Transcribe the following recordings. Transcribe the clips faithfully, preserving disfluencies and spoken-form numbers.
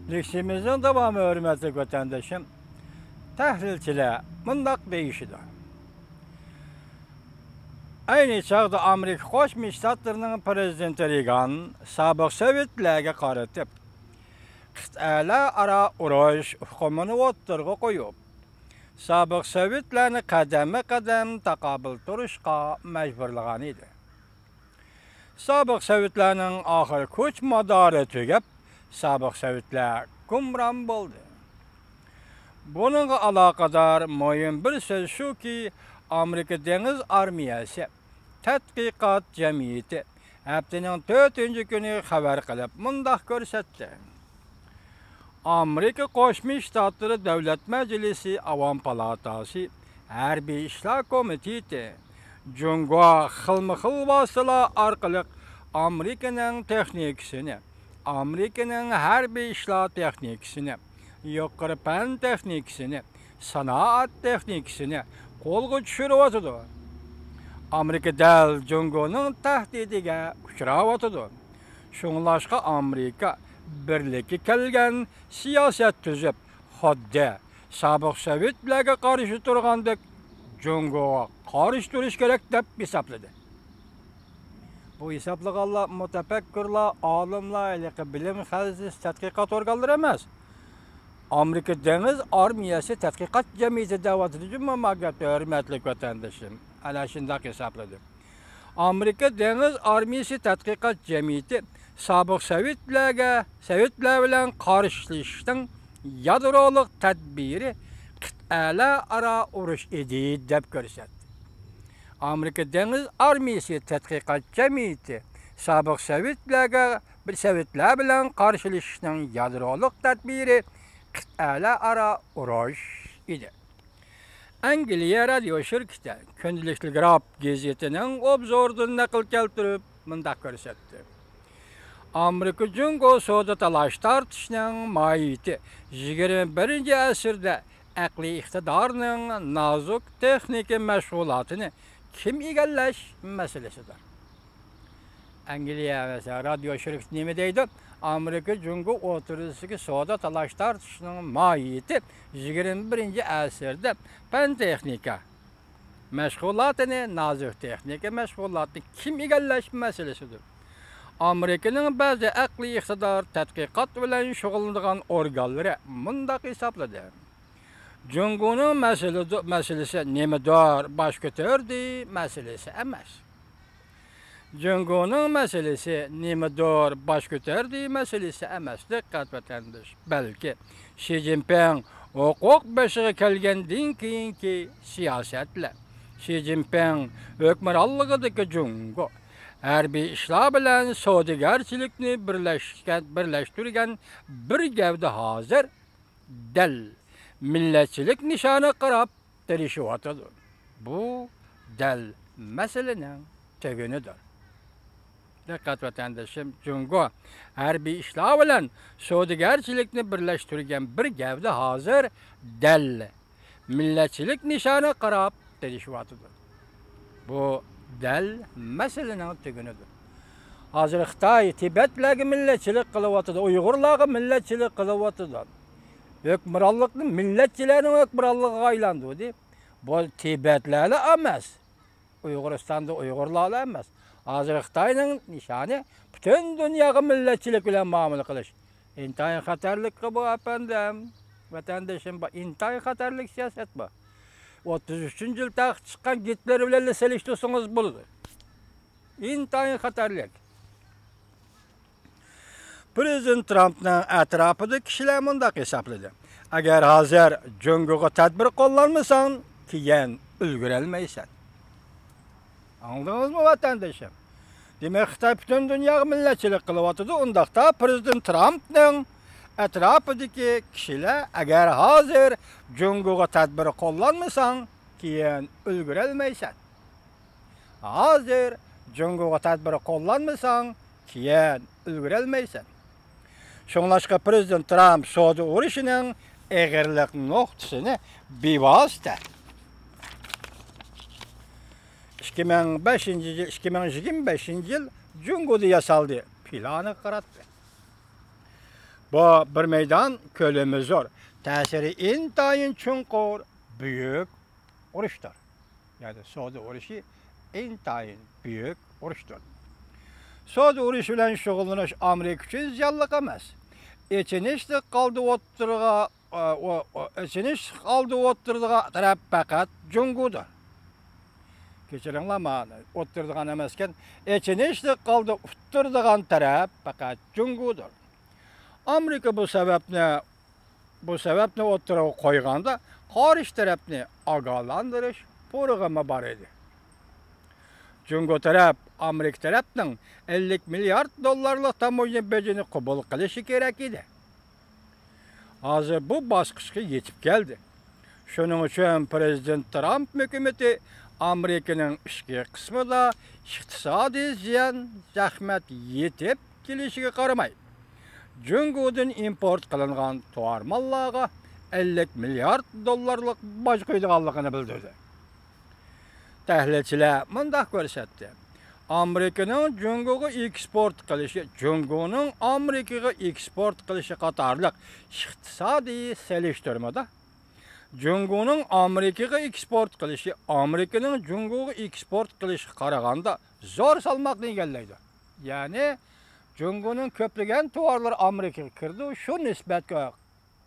لېكسىيىمىزنىڭ داۋامى، ھۆرمەتلىك ۋەتەندىشىم، تەھلىلچىلەر مۇنداق دېيىشىدۇ. ئەينى چاغدا ئامېرىكا قوشما شتاتلىرىنىڭ پىرېزىدېنتى رېيگان سابىق سوۋېتلەرگە قارىتىپ، قىتئەلەر ئارا ئۇرۇش ئۇقۇمىنى ئوتتۇرىغا قويۇپ، سابىق سوۋېتلەرنى قەدەممۇ قەدەم تاقابىل تۇرۇشقا مەجبۇرلىغان ئىدى. سابىق سوۋېتلەرنىڭ ئاخىر كۈچ مادارى تۈگەپ، سابىق سوۋېتلەر گۇمران بولدى. بۇنىڭغا ئالاقىدار مۇھىم بىر سۆز شۇكى، ئامېرىكا دېڭىز ئارمىيەسى تەتقىقات جەمئىيىتى ھەپتىنىڭ تۆتىنچى كۈنى خەۋەر قىلىپ مۇنداق كۆرسەتتى. ئامېرىكا قوشما شتاتلىرى دۆلەت مەجلىسى ئاۋام پالاتاسى ھەربىي ئىشلار كومىتېتى جۇڭگو خىلمۇ خىل ۋاسىتىلەر ئارقىلىق ئامېرىكىنىڭ تېخنىكىسىنى، ئامېرىكىنىڭ ھەربىي ئىشلار تېخنىكىسىنى، يۇقىرى پەن تېخنىكىسىنى، سانائەت تېخنىكىسىنى قولغا چۈشۈرۈۋاتىدۇ. ئامېرىكا دەل جۇڭگونىڭ تەھدىتىگە ئۇچراۋاتىدۇ. شۇڭلاشقا ئامېرىكا بىرلىككە كەلگەن سىياسەت تۈزۈپ، خۇددى سابىق سوۋېتلەرگە قارشى تۇرغاندەك جۇڭگوغا قارشى تۇرۇش كېرەك دەپ ھېسابلىدى. بۇ ھېسابلىغانلار مۇتەپەككۇرلار، ئالىملار، ھېلىقى بىلىم خەزىنىسى، تەتقىقات ئورگانلىرى ئەمەس. ئامېرىكا دېڭىز ئارمىيەسى تەتقىقات جەمئىيىتى دەۋاتىدۇ جۇمۇ ما گەپنى، ھۆرمەتلىك ۋەتەندىشىم. ئەنە شۇنداق ھېسابلىدى. ئامېرىكا دېڭىز ئارمىيىسى تەتقىقات جەمئىيىتى سابىق سوۋېتلەرگە، سوۋېتلەر بىلەن قارشىلىشىشنىڭ يادرولۇق تەدبىرى قىتئەلەر ئارا ئۇرۇش ئىدى، دەپ كۆرسەتتى. ئامېرىكا دېڭىز ئارمىيىسى تەتقىقات جەمئىيىتى سابىق سوۋېتلەرگە، سوۋېتلەر بىلەن قارشىلىشىشنىڭ يادرولۇق تەدبىرى قىتئەلەر ئارا ئۇرۇش ئىدى. ئەنگلىيە رادىيو شىركىتى كۈندىلىك تېلېگراف گېزىتىنىڭ ئوبزورىدىن نەقىل كەلتۈرۈپ مۇنداق كۆرسەتتى. ئامېرىكا جۇڭگو سودا تالاش تارتىشنىڭ ماھىيىتى يىگىرمە بىرىنچى ئەسىردە ئەقلىي ئىقتىدارنىڭ نازۇك تېخنىكا مەشغۇلاتىنى كىم ئىگىلەش مەسىلىسىدۇر. ئەنگلىيە رادىيو شىركىتى نېمە دەيدۇ؟ ئامېرىكا جۇڭگو ئوتتۇرىسىدىكى سودا تالاش تارتىشنىڭ ماھىيىتى يىگىرمە بىرىنچى ئەسىردە پەن تېخنىكا مەشغۇلاتىنى، نازۇك تېخنىكا مەشغۇلاتىنى كىم ئىگىلەش مەسىلىسىدۇر. ئامېرىكىنىڭ بەزى ئەقلىي ئىقتىدار تەتقىقات بىلەن شۇغۇللىنىدىغان ئورگانلىرى مۇنداق ھېسابلىدى. جۇڭگونىڭ مەسىلىدۇ-، مەسىلىسى نېمىدۇر باش كۆتۈردى مەسىلىسى ئەمەس. جۇڭگونىڭ مەسىلىسى نېمىدۇر باش كۆتۈردى مەسىلىسى ئەمەس، دىققەت ۋەتەنداش، بەلكى شى جىنپىڭ ھوقۇق بېشىغا كەلگەندىن كېيىنكى سىياسەتلەر، شى جىنپىڭ ھۆكۈمرانلىقىدىكى جۇڭگو ھەربىي ئىشلار بىلەن سودىگەرچىلىكنى بىرلەشكەن، بىرلەشتۈرگەن بىر گەۋدە ھازىر دەل مىللەتچىلىك نىشانىغا قاراپ تىرىشىۋاتىدۇ. بۇ دەل مەسىلىنىڭ تۈگۈنىدۇر. دىققەت ۋەتەندىشىم، جۇڭگو ھەربىي ئىشلار بىلەن سودىگەرچىلىكنى بىرلەشتۈرگەن بىر گەۋدە ھازىر دەل مىللەتچىلىك نىشانىغا قاراپ تىرىشىۋاتىدۇ. بۇ دەل مەسىلىنىڭ تۈگۈنىدۇر. ھازىر خىتاي تىبەتلەرگە مىللەتچىلىك قىلىۋاتىدۇ، ئۇيغۇرلارغا مىللەتچىلىك قىلىۋاتىدۇ. ھۆكۈمرانلىقنى مىللەتچىلەرنىڭ ھۆكۈمرانلىقىغا ئايلاندۇردى. بۇ تىبەتلەرلا ئەمەس، ئۇيغۇرىستاندا ئۇيغۇرلارلا ئەمەس. ھازىر خىتاينىڭ نىشانى پۈتۈن دۇنياغا مىللەتچىلىك بىلەن مۇئامىلە قىلىش. ئىنتايىن خەتەرلىككە بۇ، ئەپەندىم، ۋەتەندىشىم، بۇ ئىنتايىن خەتەرلىك سىياسەت بۇ. ئوتتۇز ئۈچىنچى يىل تەختكە چىققان گىتلېر بىلەنلا سېلىشتۇرسىڭىز بولىدۇ. ئىنتايىن خەتەرلىك. پىرېزىدېنت ترامپنىڭ ئەتراپىدىكى كىشىلەر مۇنداق ھېسابلىدى: «ئەگەر ھازىر جۇڭگوغا تەدبىر قوللانمىساڭ، كېيىن ئۈلگۈرەلمەيسەن.» ئاڭلىدىڭىزمۇ، ۋەتەندىشىم؟ دېمەك، خىتاي پۈتۈن دۇنياغا مىللەتچىلىك قىلىۋاتىدۇ. ئۇنداقتا پىرېزىدېنت ترامپنىڭ ئەتراپىدىكى كىشىلەر، «ئەگەر ھازىر جۇڭگوغا تەدبىر قوللانمىساڭ، كېيىن ئۈلگۈرەلمەيسەن. ھازىر جۇڭگوغا تەدبىر قوللانمىساڭ، كېيىن ئۈلگۈرەلمەيسەن.» شۇڭلاشقا پىرېزىدېنت ترامپ سودا ئۇرۇشىنىڭ ئېغىرلىق نۇقتىسىنى بىۋاسىتە ئىككى مىڭ بەشىنچى يىل، ئىككى مىڭ يىگىرمە بەشىنچى يىل جۇڭگودا ياسالدى پىلانىغا قاراتتى. بۇ بىر مەيدان كۆلىمى زور، تەسىرى ئىنتايىن چوڭقۇر، بۈيۈك ئۇرۇشتۇر. يەنى سودا ئۇرۇشى ئىنتايىن بۈيۈك ئۇرۇشتۇر. سودا ئۇرۇشى بىلەن شۇغۇللىنىش ئامېرىكا ئۈچۈن زىيانلىق ئەمەس. ئېچىنىشلىق ھالدا ئوتتۇرىغا، ئا، ئو-، ئو-، ئېچىنىشلىق ھالدا ئوتتۇرىدىغان تەرەپ پەقەت جۇڭگودۇر. كەچۈرۈڭلار، مانا، ئوتتۇرىدىغان ئەمەسكەن، ئېچىنىشلىق ھالدا ئۇتتۇرىدىغان تەرەپ پەقەت جۇڭگودۇر. ئامېرىكا بۇ سەۋەبنى، بۇ سەۋەبنى ئوتتۇرىغا قويغاندا، قارشى تەرەپنى ئاگاھلاندۇرۇش پۇرىقىمۇ بار ئىدى. جۇڭگو تەرەپ ئامېرىكا تەرەپنىڭ ئەللىك مىليارد دوللارلىق تاموژنا بېجىنى قوبۇل قىلىشى كېرەك ئىدى. ھازىر بۇ باسقۇچقا يېتىپ كەلدى. شۇنىڭ ئۈچۈن پىرېزىدېنت ترامپ ھۆكۈمىتى ئامېرىكىنىڭ ئىچكى قىسمىدا ئىقتىسادىي زىيان، زەخمەت يېتىپ كېلىشىگە قارىماي، جۇڭگودىن ئىمپورت قىلىنغان تۇۋار ماللارغا ئەللىك مىليارد دوللارلىق باج قويىدىغانلىقىنى بىلدۈردى. تەھلىلچىلەر مۇنداق كۆرسەتتى: ئامېرىكىنىڭ جۇڭگوغا ئېكسپورت قىلىشى، جۇڭگونىڭ ئامېرىكىغا ئېكسپورت قىلىشى قاتارلىق ئىقتىسادىي سېلىشتۇرمىدا جۇڭگونىڭ ئامېرىكىغا ئېكسپورت قىلىشى ئامېرىكىنىڭ جۇڭگوغا ئېكسپورت قىلىشىغا قارىغاندا زور سالماقنى ئىگىلەيدۇ. يەنى جۇڭگونىڭ كۆپلىگەن تۇۋارلىرى ئامېرىكىغا كىرىدۇ، شۇ نىسبەتكە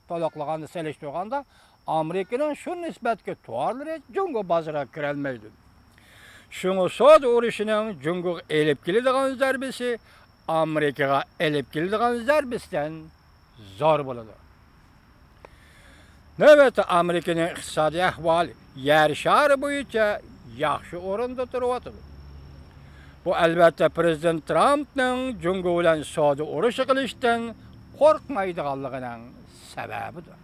تولۇقلىغاندا، سېلىشتۇرغاندا، ئامېرىكىنىڭ شۇ نىسبەتتىكى تۇۋارلىرى جۇڭگو بازىرىغا كىرەلمەيدۇ. شۇڭا سودا ئۇرۇشىنىڭ جۇڭگوغا ئېلىپ كېلىدىغان زەربىسى ئامېرىكىغا ئېلىپ كېلىدىغان زەربىسىدىن زور بولىدۇ. نۆۋەتتە ئامېرىكىنىڭ ئىقتىسادىي ئەھۋالى يەر شارى بويىچە ياخشى ئورۇندا تۇرۇۋاتىدۇ. بۇ، ئەلۋەتتە، پىرېزىدېنت ترامپنىڭ جۇڭگو بىلەن سودا ئۇرۇشى قىلىشتىن قورقمايدىغانلىقىنىڭ سەۋەبىدۇر.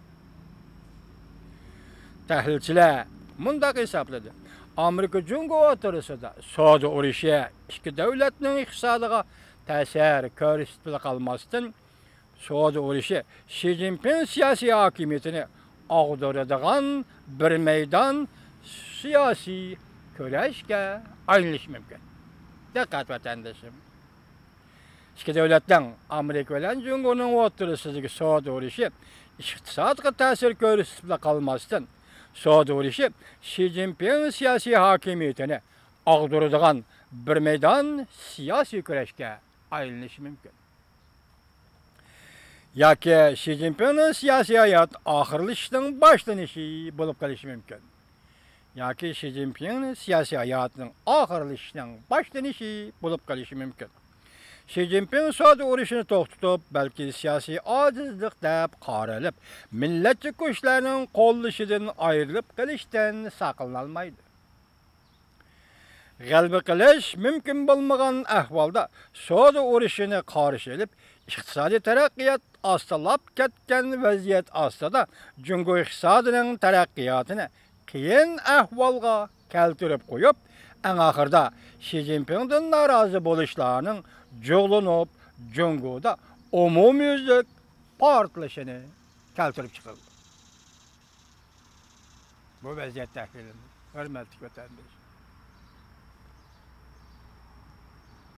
تەھلىلچىلەر مۇنداق ھېسابلىدى: ئامېرىكا جۇڭگو ئوتتۇرىسىدا سودا ئۇرۇشى ئىككى دۆلەتنىڭ ئىقتىسادىغا تەسىر كۆرسىتىپلا قالماستىن، سودا ئۇرۇشى شى جىنپىڭ سىياسىي ھاكىمىيىتىنى ئاغدۇرىدىغان بىر مەيدان سىياسىي كۈرەشكە ئايلىنىشى مۇمكىن. دىققەت، ۋەتەندىشىم! ئىككى دۆلەتنىڭ، ئامېرىكا بىلەن جۇڭگونىڭ ئوتتۇرىسىدىكى سودا ئۇرۇشى ئىقتىسادقا تەسىر كۆرسىتىپلا قالماستىن، سودا ئۇرۇشى شى جىنپىڭ سىياسىي ھاكىمىيىتىنى ئاغدۇرىدىغان بىر مەيدان سىياسىي كۈرەشكە ئايلىنىشى مۇمكىن. ياكى شى جىنپىڭنىڭ سىياسىي ھاياتى ئاخىرلىشىشنىڭ باشلىنىشى بولۇپ قېلىشى مۇمكىن. ياكى شى جىنپىڭنىڭ سىياسىي ھاياتىنىڭ ئاخىرلىشىشىنىڭ باشلىنىشى بولۇپ قېلىشى مۇمكىن. شى جىنپىڭ سودا ئۇرۇشىنى توختىتىپ، بەلكى سىياسىي ئاجىزلىق دەپ قارىلىپ، مىللەتچى كۈچلەرنىڭ قوللىشىدىن ئايرىلىپ قېلىشتىن ساقلىنالمايدۇ. غەلىبە قىلىش مۇمكىن بولمىغان ئەھۋالدا سودا ئۇرۇشىنى قارشى ئېلىپ، ئىقتىسادىي تەرەققىيات ئاستىلاپ كەتكەن ۋەزىيەت ئاستىدا جۇڭگو ئىقتىسادىنىڭ تەرەققىياتىنى قىيىن ئەھۋالغا كەلتۈرۈپ قويۇپ، ئەڭ ئاخىرىدا شى جىنپىڭدىن نارازى بولۇشلارنىڭ جۇغلىنىپ، جۇڭگودا ئومۇميۈزلۈك پارتلىشىنى كەلتۈرۈپ چىقىرىدۇ. بۇ ۋەزىيەت تەھلىلىمىز، ھۆرمەتلىك ۋەتەندىشىم.